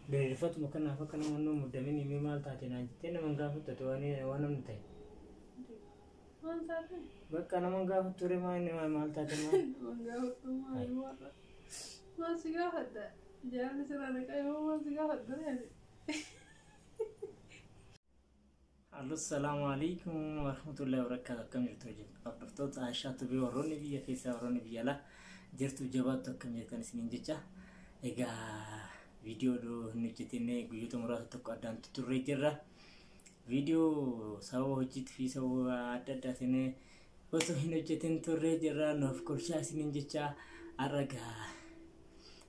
Diriirfatuma kanaaf akka nama nu muddamin himee maal taate naan jettee nama hin gaafattu waan namni ta'e. Maal taate? Bakka nama hin gaafattu ture maal maal taate maal? Nama hin gaafattu maal warra? Maal si gaafadha? Jaalli sirraa dhaqaa yoo maal si gaafadha reeti? Assalaamu alaikum warahmatullahi wabarakatuh. Akkam jirtu hordoftoota Aishaa Tubee, warroonni biyya keessaa, warroonni biyya alaa jirtu, jabaattu, akkam jirtan isiniin jecha. Egaa viidiyoo hin hojjetinne guyyoota muraasa tokko addaan turree jirra. Viidiyoo sababa hojiitii fi sababa adda addaatiin osoo hin hojjetin turree jirra. Nuuf kolchaa isiniin jecha. Har'a egaa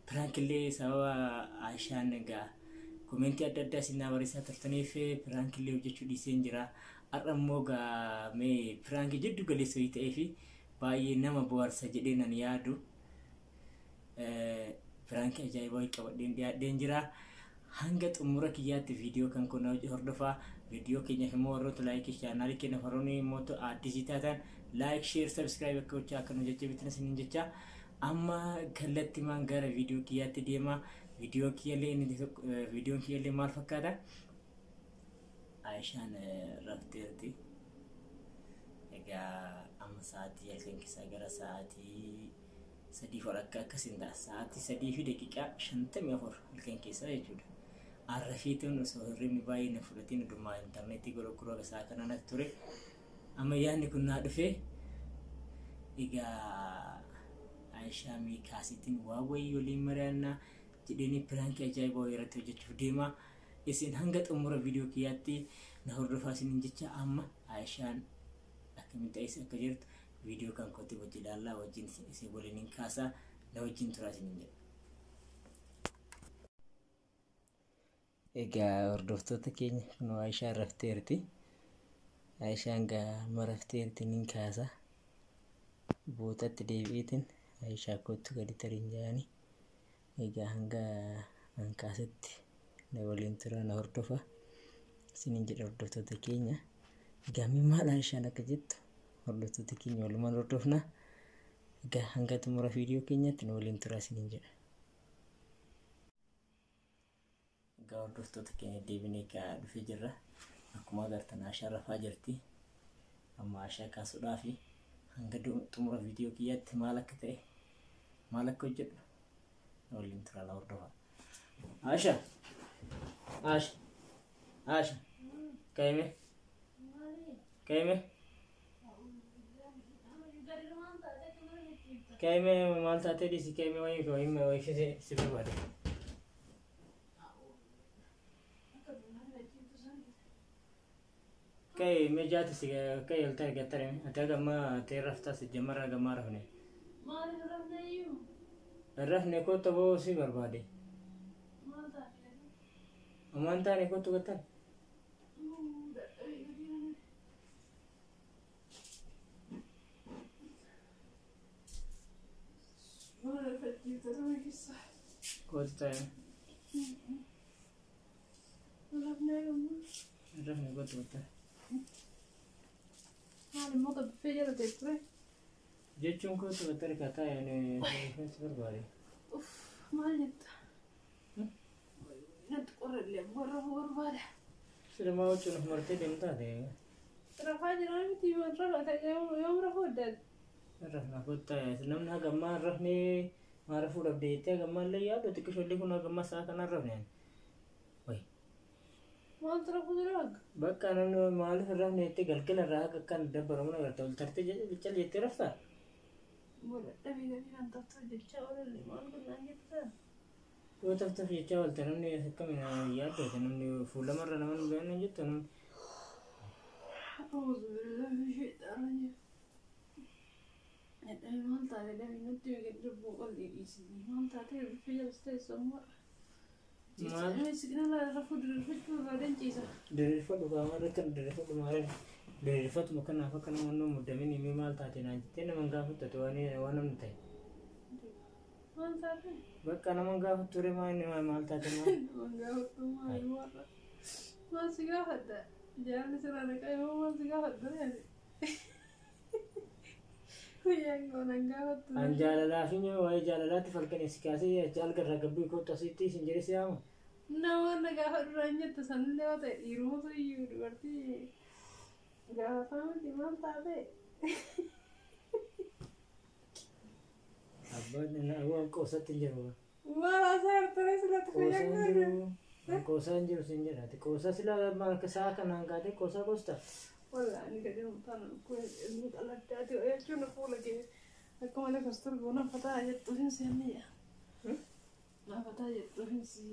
pirankillee sababa Aishaan egaa komentii adda addaa isin barreessaa turtaniif pirankillee hojjechuu dhiiseen jira. Har'a immoo egaa mee pirankii jiddu galeessa wayii ta'ee fi baay'ee nama bohaarsa jedhee nan yaadu pirankii ajaa'ibaa wayii qabadheen dhiyaadheen jira. Hanga xumura kiyyaatti viidiyoo kan kun hordofaa. Viidiyoo keenyaaf immoo warroota like chaanaalii keenya warroonni immoo addisii taatan like, share, subscribe akka gochaa akka nu jajjabeettan isiniin jecha. Amma kallattimaan gara viidiyoo kiyyaatti deema. Viidiyoo kiyyallee inni tokko viidiyoon kiyyallee maal fakkaata? Aishaan rafteerti. Egaa amma sa'aatii halkan keessaa gara sa'aatii 3 walakkaa akkasiin ta'a. Sa'aatii 3:54 halkan keessaa jechuudha. Arrafiituun osoo hirribni baay'ee na fudhatiin dhumaa intarneetii gurguruu isaa kana natti ture. Amma yaadni kun naa dhufee egaa Aishaa Miikaasiitiin waa wayii waliin mari'annaa jedheenii pirankii ajaa'ibaa wayii irratti hojjechuuf deema. Isin hanga xumura viidiyoo kiyyaatti na hordofaa isiniin jecha. Amma Aishaan akkamitti ta'es akka jirtu viidiyoo kan kootii wajji ilaallaa, wajjin isin waliin hin kaasaa, na wajjin turaa isiniin jedha. Egaa hordoftoota keenya, kunoo Aishaan rafteerti. Aishaan gaa amma rafteerti, nin kaasa. Bootatti deebi'eetiin Aishaa kootu gadi tariin jedhanii. Egaa hanga an kaasetti na waliin tura, na hordofa isiniin jedha hordoftoota keenya. Egaa mee maal Aishaan akka jettu hordoftoota keenya walumaan hordofna. Egaa hanga xumura viidiyoo keenyaatti na waliin tura isiniin jedha. Egaa hordoftoota keenya, deebinee egaa dhufee jirra. Akkuma agartan Aishaan rafaa jirti. Amma Aishaa kaasuudhaaf hanga xumura viidiyoo kiyyaatti maal akka ta'e, maal akka hojjedhu na waliin tura, na hordofa. Aisha! Aisha! Aisha! Ka'ime! Ka'ime! Ka'ime, maal taatee dhiisi, ka'ime, wayii wayii wayii si barbaade. Ka'e mee jaati si ka'e ol ta'e gattare ati haga ammaa ta'e raftaa si jammarra haga ammaa rafne. Maaliif rafne iyyuu? Rafne, kottu boo si barbaade. Maal taate? Ammaan taane, kottu gattare. Dadhabee gadi kana. Maal rifachiifta nama keessa? Kottu ta'e. Rafnee gammaa. Rafne, kottu gattare. Maal immoo qabbifee jala ta'e ture? Jechuun kottu gattare ka taa'e ani si barbaade. Uff, maal jetta? Natti qorra illee warra barbaada. Silumaa huccuun of martee deemtaate. Rafaa jira miti, yoom rafa, yoom rafuu addaati? Rafna, kottu ta'e. Namni haga ammaa rafnee maa rafuu dhabde jettee haga ammaa illee yaadu xiqqishoo illee kun haga ammaa sa'a kanaan rafne. Wayi. Maaltu rafuu jira haga? Bakka namni maaliif hin rafne jettee galgala irraa haga akkaan dabbaramu agarta. Ol tartee cal jettee raftaa? Dadhabee gadi kan taftaa jechaa oolallee maal godhaan jettaa? Yoo taftaaf jechaa oolte namni akkamiin yaaddote, namni fuulamarra nama nu gahan jettu namni. أعوذ بالله من الشيطان الرجيم. Dadhabee maal taate? Damee natti gadi lubbuu qalbii dhiisanii maal taate? Bifa jala teessoo Maal? Signala rafuu diriirfachuu barbaadeen ciisa. Diriirfadhu qaama irratti diriirfadhu, maaliif diriirfatuma kanaaf akka nama nu muddamin himee maal taate naan jettee nama hin gaafattu waan namni ta'e. Maal taate? Bakka nama hin gaafattu ture maal maal taate maal? Nama hin gaafattu maal warra? Maal si gaafadha? Jaalli sirraa dhaqaa yoo maal si gaafadha reeti? Guyyaan goona hin gaafattu. An jaalalaa fi waa'ee jaalalaatti falkanii si kaasee alga irraa gabbii kootu asitti isin jedhee si yaama. Nama gaafa duraan jettu sanillee yoo ta'e dhiirumatu iyyuu dubartii gaafa miti maal taate? Abbaan waan qoosatti hin jiru. Maal haasaa jirtanii silatti Qoosaa hin fayyadamne? jiru. Qoosaa hin jiru siin jedha. Qoosaa sila maal sa'a kanaan kaatee qoosaa qoosta. Walaa ani gadi mutaan kun ilmi dhaladdaati jechuun fuula kee akka malee kostor goona fataa jettuuf hin seenniyya. Fataa jettuuf hin si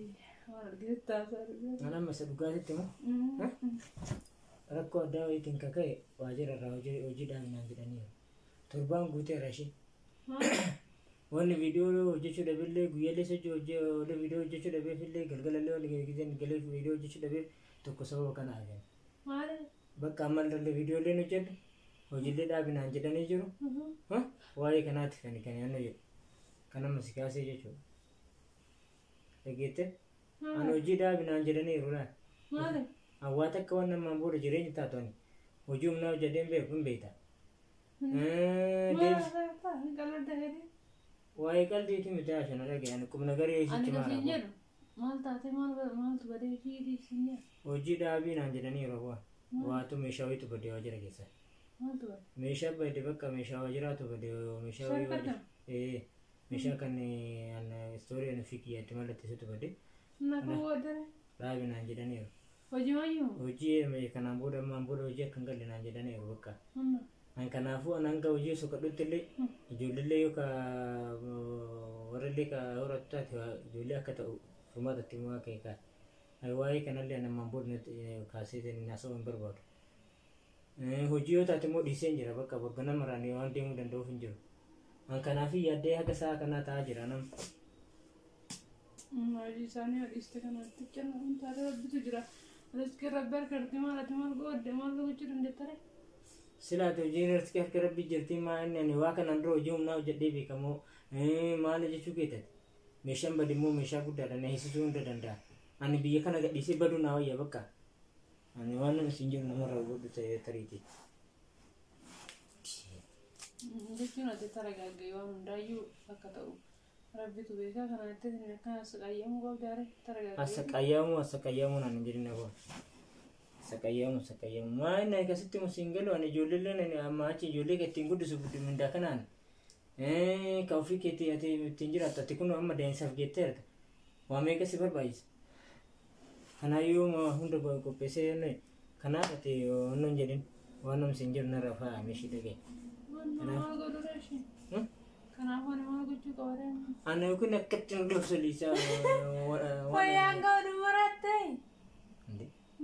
waan argitetti haasaa argite. Mana amma isa dhugaatitti moo rakkoo addaa wayiitiin kaka'e waajjira irraa hojii dhaabinaan jedhaniiru. Torbaan guuteera ishee. Wanni viidiyoo hojjechuu dhabeellee guyyaallee sochii hojii viidiyoo hojjechuu dhabeefillee galgalallee wal galee viidiyoo hojjechuu dhabeef tokko sababa kana argan. Maali? Bakka ammallee viidiyooleen hojjedhu hojiilee dhaabinaan jedhanii jiru. Waa'ee kanaati kan kan yaadnu jedhu. Kan amma si kaasee jechuudha. Dhageette? Ani hojii dhaabinaan jedhaniiru laal. Maali? Hawaasa akka waan namaan booda jireenya taatu ani hojii humnaa hojjedheen beeku hin beekta. Maal haasaa jirtaa? Hin qalladda hedii. Waa'ee qalbiitii miti haasha na dhagaye ani qubna garee Ani isitti kan siin maara. jedhu maal taate maaltu badee hojii siin jedhu? Hojii dhaabiinaan jedhaniiru bu'aa. Waatu meeshaa wayiitu badee waajjira keessa. Maaltu badee? Meeshaa badee bakka meeshaa waajjiraatu badee meeshaa wayii Sharkata? badee. Meeshaa kan istoorii ani ofii kiyyaatti mallatteessutu badee Na koo wadare? dhaabinaan jedhaniiru. Hojii maayyuu? Hojii kanaan booda ammaan booda hojii akka hin galle naan jedhaniiru bakka. Humna. An kanaafuu an hanga hojii soqadhutti illee ijoolleellee yoo ka warrallee ka horatu taate ijoollee akka ta'u furmaatatti himaa ka'e kaa'e. Waa'ee kanallee an ammaan booda kaasee naasa'uu hin barbaadu. Hojii yoo taate immoo dhiisee hin jira bakka bakka namarraan waan deemuu danda'uuf hin jiru. An kanaafii yaaddee haga sa'a kanaa ta'aa jira nam. Hojii isaanii dhiiste kanatti kennu taate rabbitu jira. Riskii rabbi harkatti maal ati maal goodde maal gochuu dandeettare? Silaate hojiin riskii harka rabbi jirti maa inni ani waa kanaan dura hojii humnaa hojjedhee beekamoo maal jechuu keetate. Meeshaan bade immoo meeshaa guddaadha na heessisuu hunda danda'a. Ani biyya kana gadhiisee baduu naa wayya bakka. Ani waan nama siin jiru namarraa hubadhu ta'ee tariiti. Jechuun ati taragaagee waan hundaayyuu akka ta'u rabbitu beekaa kana jettee akkana asqayyamuu qabdaare taragaagee. Asaqayyaamuu asaqayyaamuu naan hin jedhin aboo. Asaqayyaamuu asaqayyaamuu maa inni akkasitti musiin galu ani ijoolleelleen ani amma achi ijoollee kan ittiin guddisu mindaa kanaan. Ka ofii keetii ati ittiin jiraattu ati kun amma deensaaf geetteerta. Waa meeqa si barbaachisa? Kanaayyuu hunda qopheessee kanaaf ati waan hin jedhin waan namni siin jiru narra faaya ishii dhagaye. Maal godhu reeshi? Kanaafuu ani maal gochuu qaba? Ani yookiin akkatti nu dhoofsaliisa. Fayyaan godhu maratte.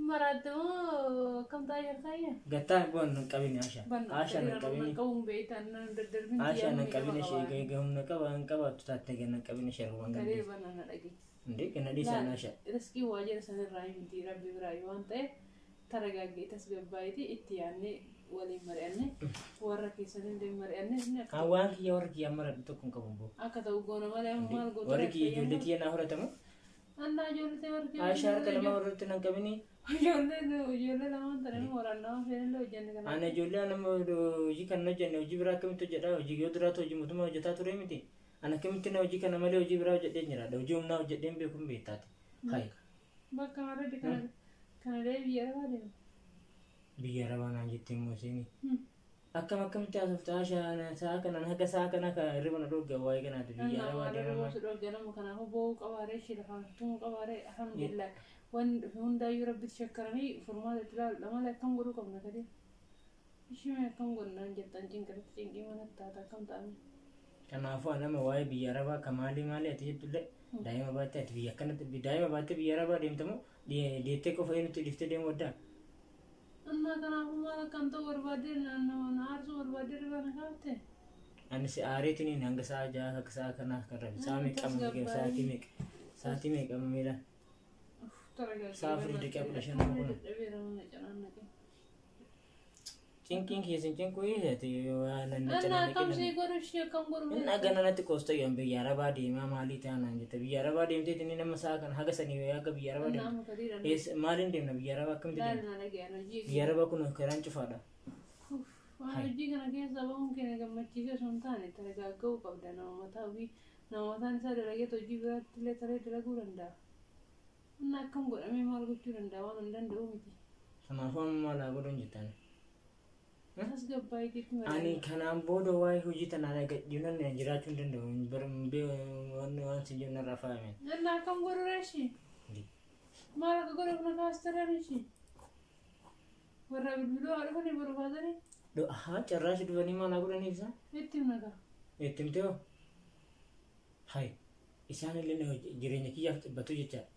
Maratte moo akkam ta'a jirtayya? Gattaa bu'an hin qabine Asha. Asha hin qabine. Qabuun beektan daddarbin Asha hin qabine ishee humna qaba hin qabaattu taatte ganna hin qabine ishee waan Galee gandhi. banana dhage. Indee ganna dhiisaan Asha. Riskii waajjira sanirraa miti rabbi biraa waan ta'eef taragaagee tasgabbaa'eeti itti yaadnee waliin mari'anne warra keessanii mari'anne inni akka Waan kiyya warra kiyya amma radhu tokko hin qabu boo. akka ta'u goona malee maal gootu Warri kiyya ijoollee tiyya naa horatamu. Annaa ijoollee warri Asha harka lama warratti nan qabini. Ijoollee ijoollee lamaan ta'anii waraannaa feenillee hojjenne kana. Ana ijoollee nama hojii kan hojjenne hojii biraa akkamitti hojjedha hojii yoo duraatu hojii mootummaa hojjetaa ture miti. Ana akkamitti na hojii kana malee hojii biraa hojjedhee jiraadha. Hojii humnaa hojjedheen beeku hin beektaati. Hayi. Bakka marratti kana kana deebi biyya arabaa deema. Biyya arabaa naan jettee immoo isheen. Akkam akkamitti haasofta Asha sa'a kanaan haga sa'a kanaa kan hirriba na dhorga waa'ee kanaati biyya arabaa deemamaa. Nama kanaafuu boo'uu qabaaree ishee lafaan tumuu qabaaree alhamdulillah wanni dhufe hundaayyuu rabbitti shakkaranii furmaata itti ilaaluudha malee akkam godhuu qabna kadee. Ishee mee akkam godhannaan jettan cinqirratti cinqii manatti taata akkam ta'ame. Kanaafuu anama waa'ee biyya arabaa ka maalii maalii ati jettullee daa'ima baattee ati biyya akkanatti daa'ima baattee biyya arabaa deemtamoo deettee qofa eenyutti dhiiftee deemuu addaa. Annaa kanaafuu maal akkam ta'u barbaadee na aarsuu barbaadee ribaa na kaafte. Ani si aareetiin hanga sa'a ja'a hanga sa'a kanaa kan rafe sa'a meeqa amma sa'aatii meeqa sa'aatii meeqa amma miila Sa'a 4:15 kun. Cinqiin keessan cinquu ati waan nan Annaa akkam sii godhu ishee akkam godhu. Inni akka natti qoosta yoon biyya arabaa deemaa maalii taanaan jette biyya arabaa deemtee inni nama sa'a kana haga sanii haga biyya arabaa Annaa deemte. amma kadiira. Maaliin deemna biyya arabaa akkamitti deemna? Laali na dhaga'an hojii. Biyya arabaa kun karaan cufaadha. Waan hojii kana keessa bahuun keenya gammachiisee osoo hin taane targaagga'uu qabda nama mataa ofii nama mataan isaa dalageet hojii biraatti illee taree dalaguu danda'a. Inni akkam godhamee maal gochuu danda'a waan hin danda'u miti. Kanaafuu amma maal haa godhuun jettaan? Tasgabbaa'eetiitti Ani kanaan booda waa'ee hojii tanaan gadhiinan jiraachuu hin danda'u. Waan sin jennu narraa faayame. Inni akkam godhu reeshi? Maal akka godhu kana kaastaraan ishii? Warra bilbiluu haa dhufanii barbaadanii Haa carraashi dhufanii maal haa godhaniif isaan? itti himna gaa. Itti himtee hoo? Hai isaan illee jireenya kiyyaaf xibbatu jechaadha.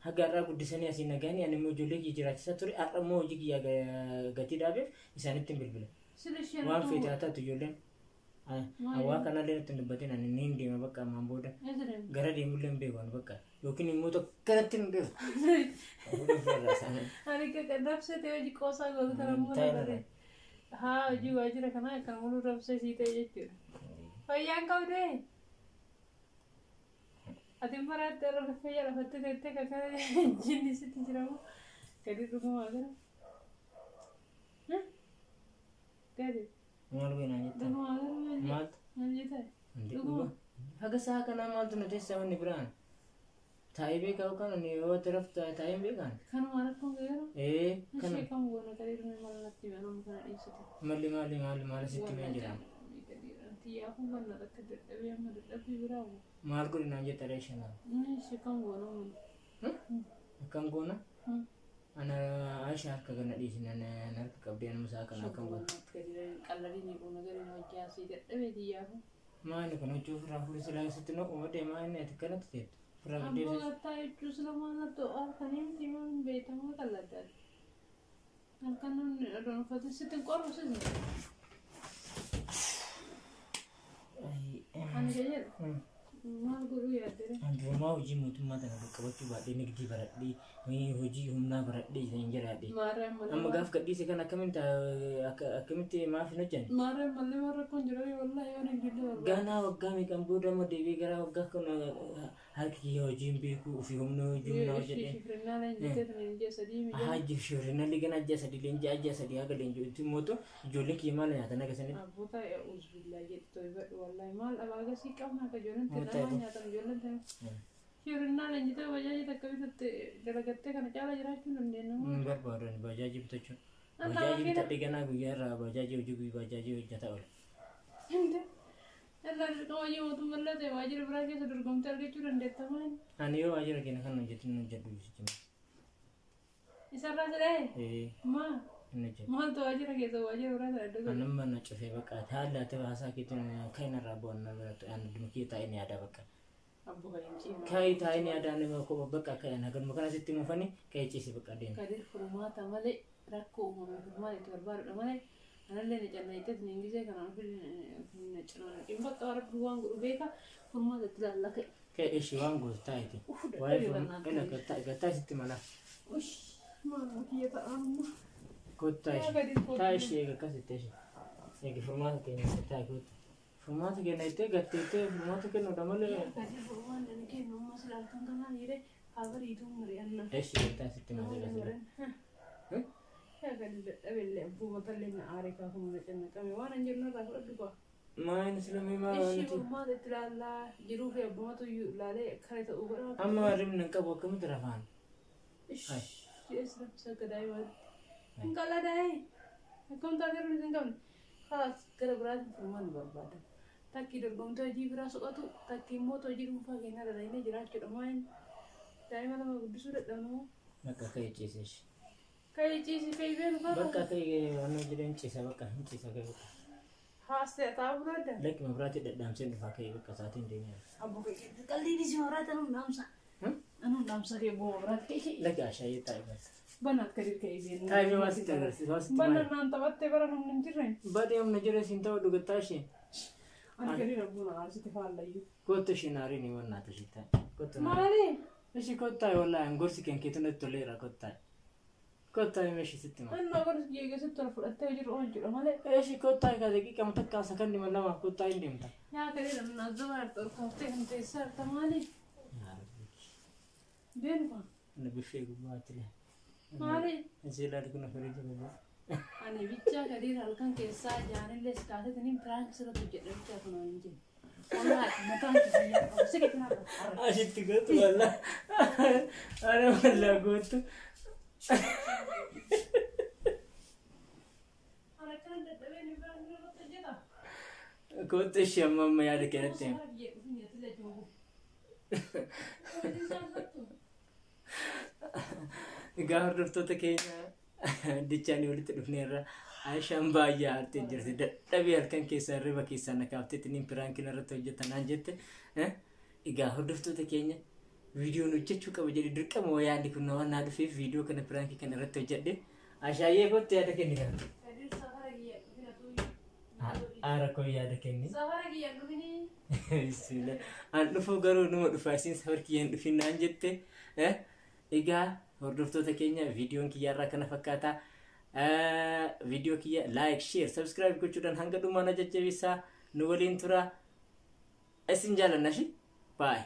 Haga har'aa guddisanii asiin nagaanii ani immoo ijoollee kiyya jiraachisaa ture har'a immoo hojii kiyya gatii dhaabeef isaanitti hin bilbila. Sila isheen Waan akkam feete haa godhu? taatu ijoolleen. Maali? Waa kanallee natti hin dubbatin ani niin deema bakka ammaan booda. Eessa deemta? Gara deemullee hin beeku ani bakka yookiin immoo tokko kanatti hin dhufu. Ani akka rabsee ta'e hojii qoosaa gootu kana immoo Taa'e na baree. Haa hojii waajjira kanaa kan muluu rabsee sii ta'e jechuudha. Fayyaan qabdee? Ati maraatti irra fayyaa lafattee teettee kan kana jinni sitti jiramu gadi dhugumaa gara. Gadi Maal goonaa jettaa? dhugumaa gara maal jedhe? Maaltu? Maal jettaa? Dhuguma. Haga sa'a kanaa maaltu nu teessa wanni biraan? Taa'ee beekaa yookaan ani yoo taraf taa'ee hin beekaan? Kanuma rakkoon gaheera. Ee kana Ishee kam goona gadi dhumee maal natti hime nama kana dhiisite. malli maali maali maali sitti himee jira. Xiyyaafuu wanna takka dadhabee amma dadhabbii biraa bu'u. Maal godhi naan jetta dha shanaa. Ishee kam goona mun. Akkam goona? Ana Aisha harka kana dhiisin ana harka qabdee anuma sa'a kana akkam goona? Qalladii ni goona gadi hojjaasii dadhabee xiyyaafuu. Maali kun hojii ofirraa fuudhi silaa sitti nu uumade maali ati kanatti teettu? Ofirraa Abboo gaddeebisi. gattaa jechuun sila maal natti halkanii miti maal beekamaa qalladdaati. Halkan namni odoon uffatu sitti hin qorru sisi. Ani kan jedhu maal godhuu yaaddere? Durumaa hojii mootummaa tana qaqqabachuu baadhee nigdii baradhee hojii humnaa baradhee hin jiraadhe. Maarreen malee Amma gaaf gadhiise kan akkamitti akkamitti maaf hin hojjenne? Maarreen malee waan rakkoon jiru wallaahi yoo nigdillee barbaadu. Ganaa waggaa meeqaan booda amma deebi'ee gara waggaa kana harki kiyya hojii hin beeku ofii humna hojii humnaa hojjedhee. Shifrinnaa leenjitee tana ji'a sadii Haa miidhaa. shifrinnallee ganaa ji'a sadii leenjii ji'a sadii haga leenji'utti mootu ijoolleen kiyya maal nyaatan akka sanitti. Abboota uzbillaa jedhu to'ifadhu wallaahi maal dhabaa gasii qabna akka ijoolleen Maal ta'e ta'e? namaa nyaatan ijoolleen ta'e. Shifrinnaa leenjitee bajaajii takka bitatte dalagattee kana caalaa jiraachuu hin dandeenyu. Hin barbaadu ani bajaajii bitachuu. Anta Bajaajii makiina bitadhee ganaa guyyaa irraa bajaajii hojii guyyaa bajaajii hojjetaa oola. Hinde. Irraa dirqama hojii mootummallee ta'e waajjira biraa keessa dorgomtee argachuu dandeetta maali? Ani yoo waajjira keenya kan hojjetu hin hojjedhu jechuudha. Isarraa jedhee? Ee Maa? hin hojjedhu. Maaltu waajjira keessa waajjira biraa ta'e iddoo Ani amma na cufee bakka haala ta'e haasaa keetiin kan irraa bu'an na biratti ani dhuma kee taa'ee ni yaada bakka. Abboo kan hin cimaa. Kaayii taa'ee ni yaada nama koo bakka akka ana galma kana sitti mufani kaayii ciise bakka adeema. Kadir furmaata malee rakkoo uumame furmaata itti barbaadudha malee anallee ni cannaqxee ni gisee kanaan na cinaa bakka rabbi waan godhu beeka furmaata itti laalla ka'e. Kaayii ishee waan gootu taa'eeti. Uff Waa'ee dadhabee furmaata barnaata. gattaa sitti mala. Ush maal kiyya ta'an amma. Kottaa Yaa ishee. Kadir Taa kootu. ishee eega akkasitti ishee. Eegi furmaata keenya taa kottu. Furmaata kenna ittee gatteettee furmaata kennuudha malee. Kadir furmaanni ani kennu amma sila halkan kanaan jedhee haa bariituu mari'annaa. Ishee gattaa sitti mala gasila. Yaa Kadir dadhabeellee abboo matallee na aaree kaafamuu na cannaqame waan an jennu irraa fudhadhu kaa. Maayini silamee maal Ishii wanti. furmaata itti ilaallaa jiruu fi abbumatu iyyuu ilaalee kare ta'uu godhama. Amma ribna hin qabu akkamitti rafaan? Ishii eessa raffisa akka daa'imaatti. Hin qaladaa'e. Akkam taatee rifeensa hin qabne. Kalaas gara biraatiin furmaanni barbaadama. Takki dorgomtee hojii biraa soqatu takki immoo hojii dhuunfaa keenyaa dalagnee jiraachuudha maayini. Daa'ima lama guddisuu dadhabnu moo? Bakka ka'ee ciise ishee. Ka'ee ciisi ka'ee beenu kaa. Bakka ka'ee waan hojjetan ciisa bakka hin ciisa ka'ee bakka. Haastee taa'uu biraadda. Lakki mabiraatii dhadhaamsee dhufaa ka'ee bakka sa'aatiin deemee. Abbo ka'ee qalbii si mabiraati anuun dhaamsa. Anuun dhaamsa ka'ee boo mabiraati ka'ee. Lakki ashaayee taa'e bakka. Banaat Kadir ka'ee beenu. Taa'ee waan sitti agarsiisa waan sitti Bana maali. naan taphattee bara namni hin jirre. Badee humna jira siin ta'u dhugattaa ishee. Ani Kadir abbuun aarsite faallayyuu. Kottu ishee naariin hin wannaatu ishee taa'e. Kottu naariin. Maali? Ishee kottaa wallaahi gorsi kan keetu natti toleera kottaa. Kottaa hima ishee sitti maali. Annoo gorsi geeggeessitti ol fudhattee jiru oolchuudha malee. Ishee kottaa egaa daqiiqa takka sakandii lama kottaa hin deemta. Yaa Kadir amna azaba harta ol kaaftee kan teessaa harta maali? Deemu faa. Ana biffee gubbaatti lee. Maali? Ishee ilaalu kun afarii jiru. Ani bichaa Kadir halkan keessaa jaanillee si kaasetanii piraank sirratti hojjedha bichaa kun hin jennu. Wallaahi mataan kee fayyaa qabu. Si gadi naa qabu. Ashitti gootu wallaa. Ana wallaa gootu. Ana akkanan dadhabee ni biraan ni irratti hojjeta. Gootu ishee amma amma yaada keenyatti hima. Safara kiyya dhufin jettee jechuun. Hojii saalfattu. Egaa hordoftoota keenya dichaanii walitti dhufneerra. Aishaan baay'ee aartee jirti. Dadhabee halkan keessaa hirriba keessaa na kaafteetti niin piraankiin irratti hojjetanaan jette. Egaa hordoftoota keenya viidiyoon hojjechuu qaba jedhe dirqama yaadni kun waan naa dhufeef viidiyoo kana piraankii kana irratti hojjedhe. Ashaayyee kottu yaada kenni kana. Kadir safara kiyya dhufin atuu. Aara koo yaada kenni. Safara kiyya dhufinii. Bismillah. An dhufuu garuu numa dhufa isin safar kiyya hin dhufin naan jette. Egaa hordoftoota keenya viidiyoon kiyya irraa kana fakkaata. Viidiyoo kiyya like, share, subscribe gochuudhaan hanga dhumaa na jajjabeessaa nu waliin tura. Isin jaalanna shi. Bye.